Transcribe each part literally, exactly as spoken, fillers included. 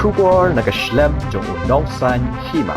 Khubor na ka shlem jong u Nongsaiñ Hima.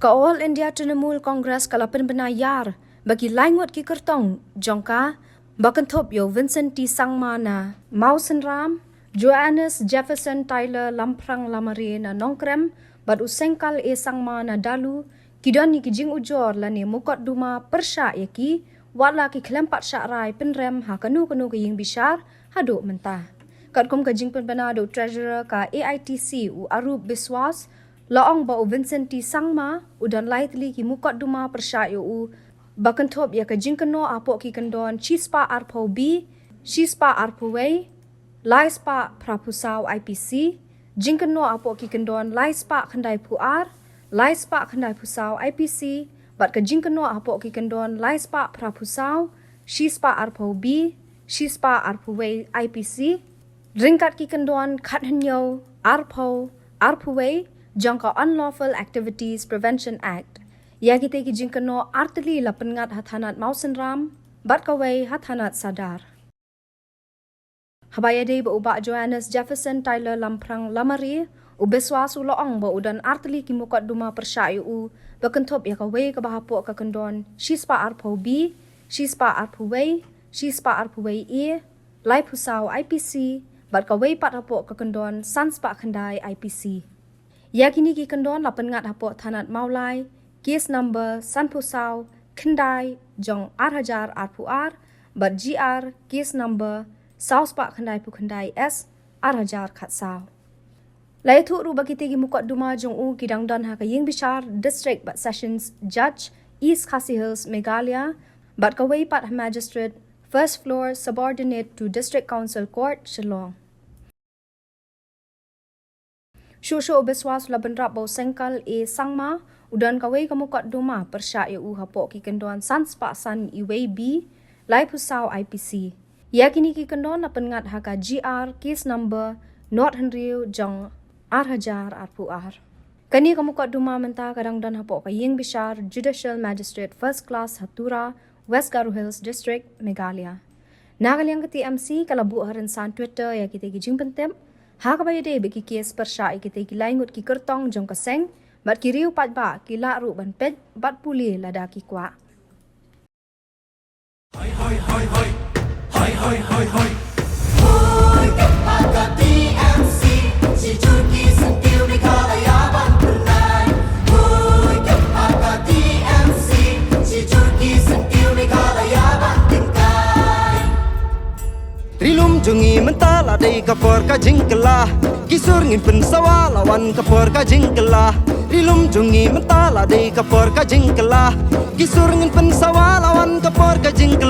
Ka All India Trinamool Congress ka la pynbna ïar ba ki laingut ki kyrtong jong ka ba kynthup ïa u Vincent T Sangma na Mawsynram, Johannes Jefferson Tyler Lamphrang Lamare na Nongkrem bad u Sengkal A Sangma na Dalu, ki don ïa ki jingujor lane mukotduma pyrshah ïa ki, wat la ki khlem pat shah rai pynrem ha kano kano ka ïing bishar haduh mynta. Katkum ka jingpynbna da u Treasurer ka A I T C u Arup Biswas, la ong ba u Vincent T Sangma u don lai tylli ki mukotduma pyrshah ïa u ba kynthup ïa ka jingkynnoh hapoh ki kyndon shispah arphew B, shispah arphew wei, laispah phraphew saw I P C, jingkynnoh hapoh ki kyndon laispah khyndaiphew ar, laispah khyndaiphew saw I P C, bad ka jingkynnoh hapoh ki kyndon laispah phraphew saw, shispah arphew B, shispah arphew wei I P C, ryngkat ki kyndon khathynñiew, arphew, arphew wei jong ka Unlawful Activities Prevention Act. Ïa kitei ki jingkynnoh artylli la pynngat ha thanat Mawsynram bad kawei ha thanat Sadar. Haba ïadei bad u Bah Johannes Jefferson Tyler Lamphrang Lamare, u Biswas u la ong ba u don artylli ki mukotduma pyrshah ïa u ba kynthup ïa kawei kaba hapoh ka kyndon shispah arphew B, shispah arphew wei, shispah arphew wei A, laiphew saw I P C, bad kawei pat hapoh ka kyndon sanspah khyndai I P C. Ïa kine ki kyndon la pynngat hapoh thanat Mawlai, case number sanphew saw khyndai jong ar hajar arphew ar, bad G R case number sawspah khyndaiphew khyndai S ar hajar khatsaw. La ïathuh ruh ba kitei ki mukotduma jong u ki dang don ha ka ïing bishar District bad Sessions Judge, East Khasi Hills, Meghalaya, bad kawei pat ha Magistrate, First Floor, Subordinate to District Council Court, Shillong. Shuh shuh u Biswas u la bynrap ba u Sengkal A Sangma u don kawei ka mukotduma pyrshah ïa u hapoh ki kyndon sanspah san I wei B, laiphew saw I P C. Ïa kine ki kyndon la pynngat ha ka G R case number nod hynriew jong ar hajar arphew ar. Kane ka mukotduma mynta ka dang don hapoh ka ïing bishar Judicial Magistrate First Class ha Tura, West Garo Hills District, Meghalaya. Na ka liang ka T M C ka la buh ha rynsan Twitter ïa kitei ki jingpyntip ha kaba ïadei bad ki case pyrshah ïa kitei ki laingut ki kyrtong jong ka seng bad ki riew paidbah ki lah ruh ban peit bad pule lada ki kwah. Hoi, hoi, hoi, hoi. Hoi, hoi, hoi, hoi. Hoi, ka paka T M C, shi jur ki syntiew Meghalaya ban pynlait. Hoi, ka paka T M C, shi jur ki syntiew Meghalaya ban tyngkai. Ri lum jong ngi mynta la dei ka por ka jingkylla. Ki sur ngin pynsawa la wan ka por ka jingkylla. Ri lum jong ngi mynta la dei ka por ka jingkylla. Ki sur ngin pynsawa la wan ka por ka jingkylla.